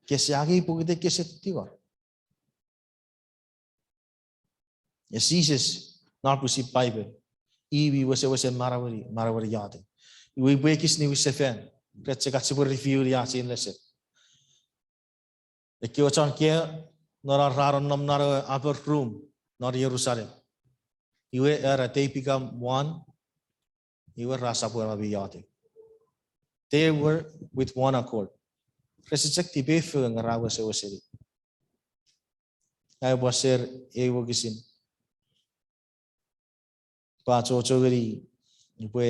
Kese angei pokiten kese tingor. Nge Jises, non pwisin Paipen, i mi wesewesen manaueni, manaueni iotek. Iwe upwe ekis niwin sefan, ren chok ach sipwe review-ni ach ei lesson. Ekkewe chon kaeo, non ar ra nonnom non ewe upper room non Jerusalem, iwe era they become one, iwe ra sopweno mi iotek. They were with one accord. Rese chok tipeu fengen nge ra weseweseni. Ai pwan share ei wokisin pwe a achocho ngeni, pwe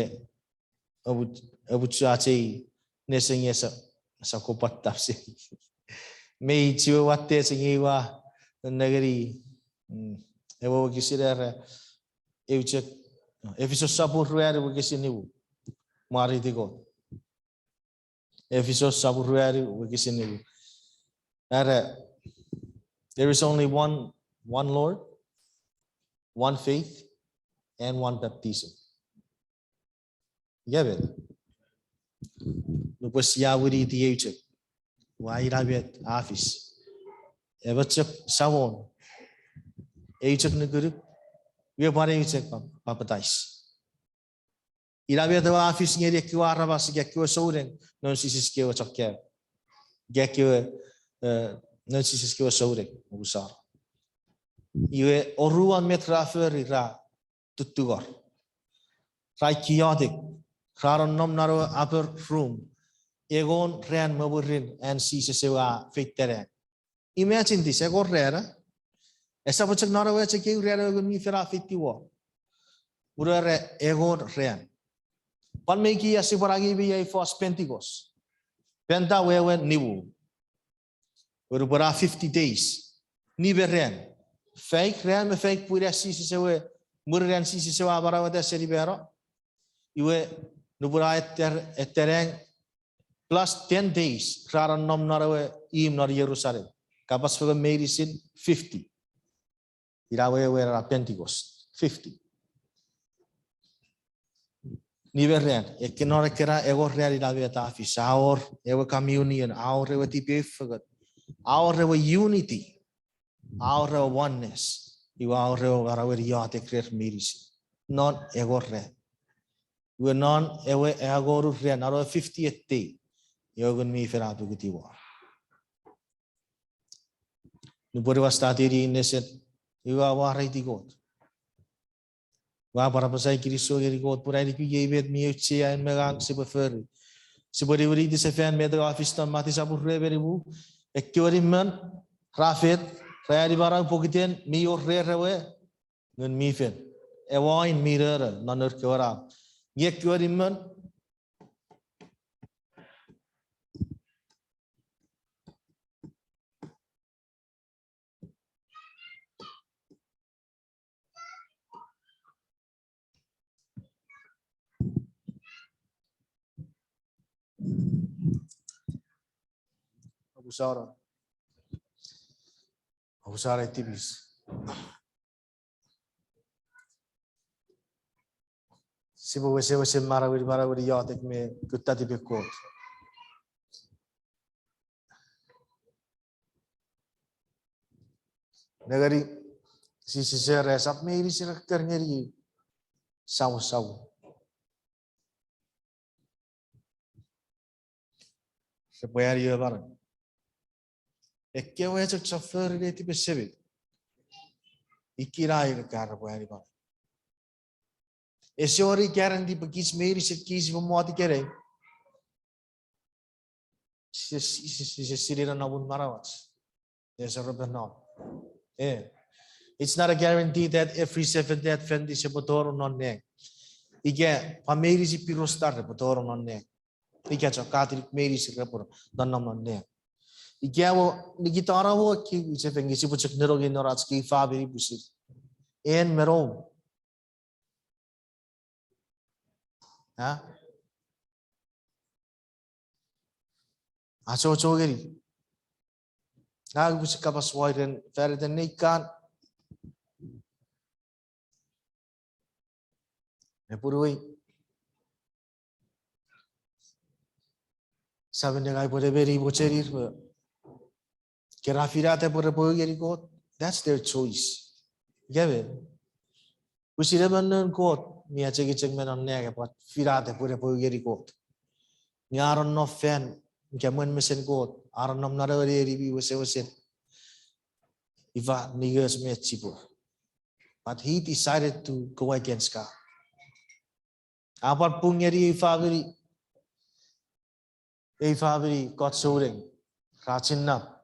abuchu ach ei nesen nge sa, sa kopwata seni. Mei chiwen watte seni, iwe ua nengeni, mm, ewe wokisin era, eu chok, Efisos sopun ruanu wokisin nimu. Mwareiti Kot. Efisos sopun ruanu wokisin nimu. Era, there is only one, one Lord, one faith, and one baptism. Ika met? Nupwen sia winiti eu chok, ua ina met a fis. Emon chok Samon, eu chok nukunuk, iwe pwan eu chok pa-, papatais. Ina met ewe a fis ngeni ekkewe aramas ika ekkewe souneng non Jises kewe chon kaeo. Ika ekkewe, eh, non Jises kewe souneng, omusano. Iwe oruan met ra fori, ra tuttungor. Ra ikiotek, ra nonnom non ewe upper room, engon ran me mwirin an Jises ewe a feita nang. Imagine this, engon ran, eh? Esap chok non ewe chok eu ran ewe Ngun mi Fel a feitiw won. Pun era engon ran. Pwan me ikiia sipwe angei me ei fos Pentecost. Penta wewen nimu. Pun pwe ra fifty days. Nime ran. Faik ran me faik pwin an Jises ewe, mwirin an Jises ewe a manaueta seni mano. Iwe, nupwen a eter, eterang plus ten days, ra nonnom non ewe imw non Jerusalem. Kapas fengen meinisin fifty. Ina wewen era Pentecost, fifty. Nime ran, ekkena, ekkena engon ran ina met a fis, a wor ewe communion, a wor ewe tipeeu fengen, a wor ewe unity, a wor ewe oneness, iwe a wor ewe manauen iotek rer meinisin. Non engon ran. Iwe non ewe engon ran, non ewe fiftieth day, ewe Ngun mi Fel a pukutiw won. Nupwen ua study-ni nesen, iwe ua mwareiti Kot. Ua pwan apasa kinisou ngeni Kot pun a nuku iei met mi auchea en me ngang sipwe fori. Sipwe niwiniti sefan met ewe a fis non Mati sopun rue me nimu. Ekkewe nimmon ra fet, ra ani manau pokiten mi wor rer ewe Ngun mi Fel. Ewe oin mi nono non nour kewe nau. Nge ekkewe nimmon Apusara. Apusara tipis. Sipwe wesewesen manaueni, manaueni iotek me kutta tipen Kot. Nengeni, Jises era esap meinisin ra kar ngeni samon, samon. Repwe ani ewe manau. Ekkewe chok chon fori netipen Semei, ikina ir ka repwe ani manau. Ese wor guarantee pwe kich meinisin kich sipwe mot ikenai. Jises, Jises, Jises sinei nonnomun manauach. Ese repwe nom. Eh. It's not a guarantee that every Seventh-day Adventist epwe tonong non nang. Ika pwan meinisin Pirostan repwe tonong non nang. Ika chon Katolik meinisin repwe nonnom non nang. Ika mo, nikitano mo ki sefan nge sipwe chok nongonong non ach kei famini pwisin en me nom. Ha? Achocho ngeni. Ngang upwe chok kapas wai ren faniten nei kan. Me punuwei. Samen nengeni pwe nemeni mochen ir me ika ra finata pwe repwe u ngeni Kot, that's their choice. Ika me, pwisin emon noun Kot mi achengicheng me non nang epwe finata pwe repwe u ngeni Kot. Nge a nonnom fan, ika mwen mesen Kot, a nonnom non ewe neni mi wesewesen. Ifa ningoch me chipwe. But he decided to go against God. A pwan pung ngeni ei famini, ei famini Kot souneng, ra chinnap.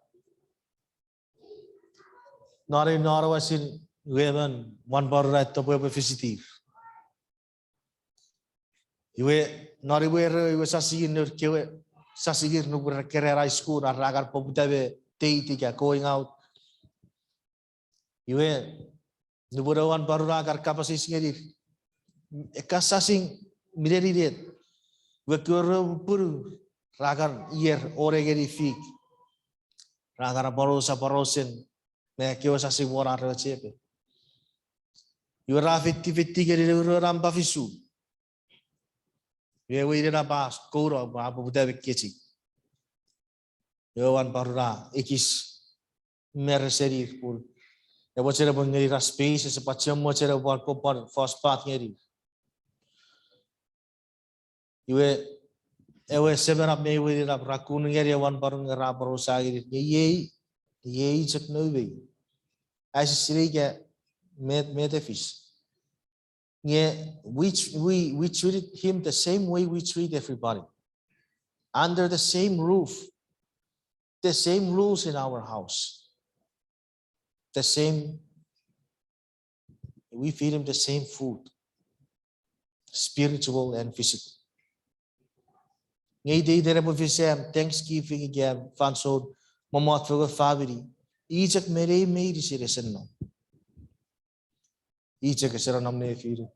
Non ei, non ewe sin, iwe emon wanporon a topwe epwe visitir. Iwe, non iwe ere, iwe sasingin nour kewe, sasingir nupwen ra keran high school, ra kan poputa me date ika going out. Iwe, nupwen ewe wanporon a kan kapas eis ngenir, ekka sasing mineninet. Iwe kewe re pupunu, ra kan ier one ngeni fik. Ra kan aporausa porausen, me kewe sasing won ar ewe chepe. Iwe ra feiti feiti ngeni ewe ro nampa fisu. Iwe ewe inenap a kouno, a poputa me kechiw. Ewe wanporon a ekis me resenir pun epwe chene pwe ngenir a space, ese pwan chok mochen epwe pwan kon pwan fos pat ngenir. Iwe, ewe semenap me ewe inenap ra kun ngeni ewe wanporon nge ra aporausa ngenir. Nge iei, iei chok noumei. Aise sinei ika met, met a fis. Nge we, we, we treated him the same way we treat everybody. Under the same roof. The same rules in our house. The same, we feed him the same food. spiritual and physical. Nge iteiten epwe fis am Thanksgiving ika am fansoun mommot fengen famini, i chok me nei meinisin ese nom. I chok ese nom nefinu.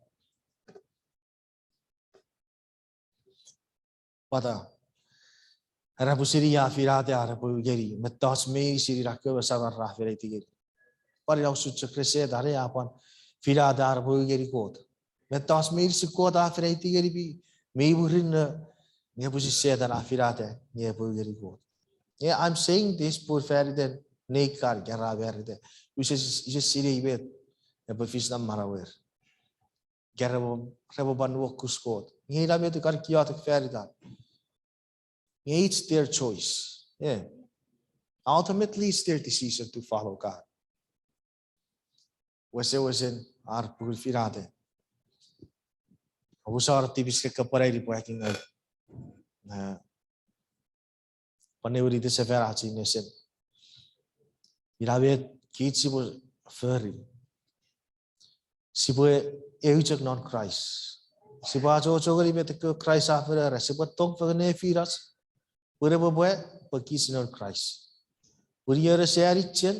Pwata? Era pwisin i a finata ar epwe u ngeni mettoch meinisin ina kewe saman ra fen aiti ngeni. Pwan ina usun chok rese tane a pwan finata ar epwe u ngeni Kot. Mettoch meinisin Kot a fen aiti ngeni mi, mi murinno, nge pwisin Setan a finata nge epwe u ngeni Kot. Nge I'm saying this pun faniten nei kan ika ra marita, use, use sinei met epwe fis non manauer. Ika repwe, repwe pwan nuokus Kot. Nge ina met ua kan iotek fanitan. Nge it's their choice. Yeah. Ultimately, it's their decision to follow God. Wesewesen ar pukun finata. Omusano tipis kekka pwan aini pwe aki ngau. Pwan ewe niwiniti sefan ach nesen. Ina met kich sipwe fori. Sipwe eu chok non Kraist. Sipwe achocho ngeni met ekkewe Kraist a fen era, sipwe tong fengen nefinach. Pwe epwe pwe, pwe kich non Kraist. Pun io rese anichen,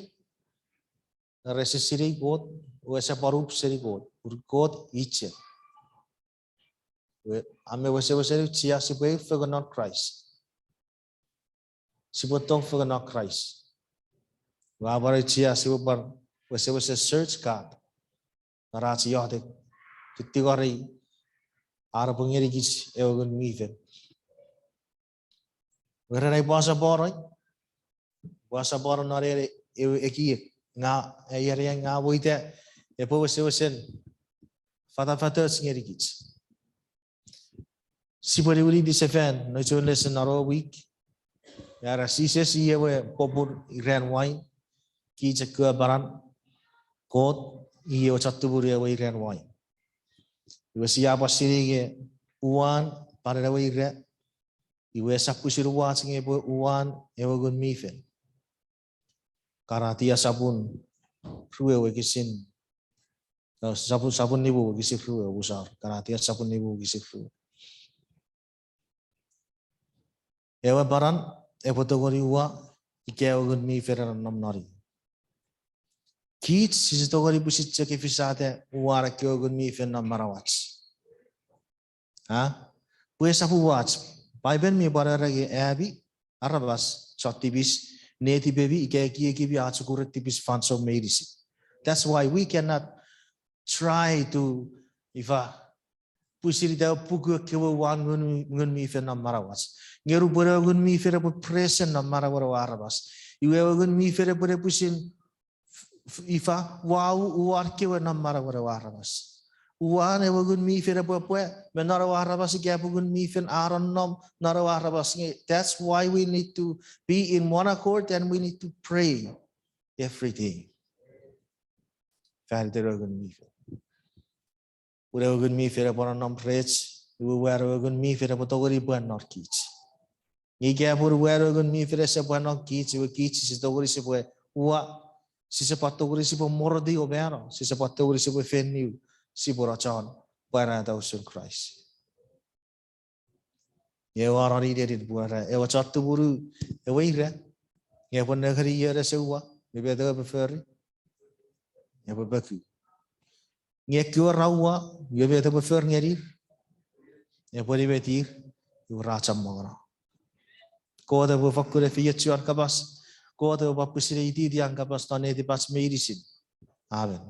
rese sinei Kot, o ese pwan up seni Kot, pun Kot i chen. Iwe, a men wesewesen auchea sipwe eu fengen non Kraist. Sipwe tong fengen non Kraist. Iwe a pwan auchea sipwe pwan wesewesen search God non ach iotek, tingorei an epwe ngenikich ewe Ngun mi Fel. Iwe ren ai pwan sopweno, pwan sopweno non ewe ekiek, nge, e, ien ngang mwo ita epwe wesewesen fatafatoch ngenikich. Sipwe niwiniti sefan non ach nesen non ewe wik. Era Jises i ewe popun iran wain, kich ekkewe panan, Kot i ewe chon tumunu ewe iran wain. Iwe sia pwan sinei nge uwan panan ewe ira, iwe esap pwisin uwach nge epwe uwan ewe Ngun mi Fel. Karatia sopun rue wokisin, no, sopun, sopun nimu wokisin rue, omusano. Karatia sopun nimu wokisin rue. Ewe panan epwe tongeni uwa ika ewe Ngun mi Fel a nonnom non i. Kich sise tongeni pwisin chok efisata uwan ekkewe Ngun mi Fel non manauach. A? Pwe esap uwach. Paipen mi pwan era nge ami aramas chon tipis, netipemi ika ekiekimi a chok uren tipis fansoun meinisin. That's why we cannot try to, ifa, pwisin ita puku ekkewe uwan Ngun, Ngun mi Fel non manauach. Nge nupwen ewe Ngun mi Fel epwe present non manauen ewe aramas, iwe ewe Ngun mi Fel epwe ne pwisin ifa, uwau uwan kewe non manauen ewe aramas. Uwan ewe Ngun mi Fel epwe pwe me non ewe aramas ika epwe Ngun mi Fel a nonnom non ewe aramas nge. That's why we need to be in one accord and we need to pray every day. Fan iten ewe Ngun mi Fel. Pun ewe Ngun mi Fel epwe nonnom rech, iwe uwan ewe Ngun mi Fel epwe tongeni pwe non kich. Nge ika pun uwan ewe Ngun mi Fel ese pwe non kich, iwe kich sise tongeni sipwe uwa, sise pwan tongeni sipwe moroti o mano, sise pwan tongeni sipwe fenniw, sipwe no chon pwarata usun Kraist. Nge ewe anon inenin pwe era ewe chon tumunu ewe ira, nge epwe nengeni io rese uwa, nge met ewe epwe fori, epwe peku. Nge ekkewe ra uwa, nge met epwe for ngenir, epwe nimetir, iwe ra chommongeno. Kot epwe fokkun efeiochu an kapas, Kot epwe pwan pwisin eititi an kapas non netipach meinisin. Amen.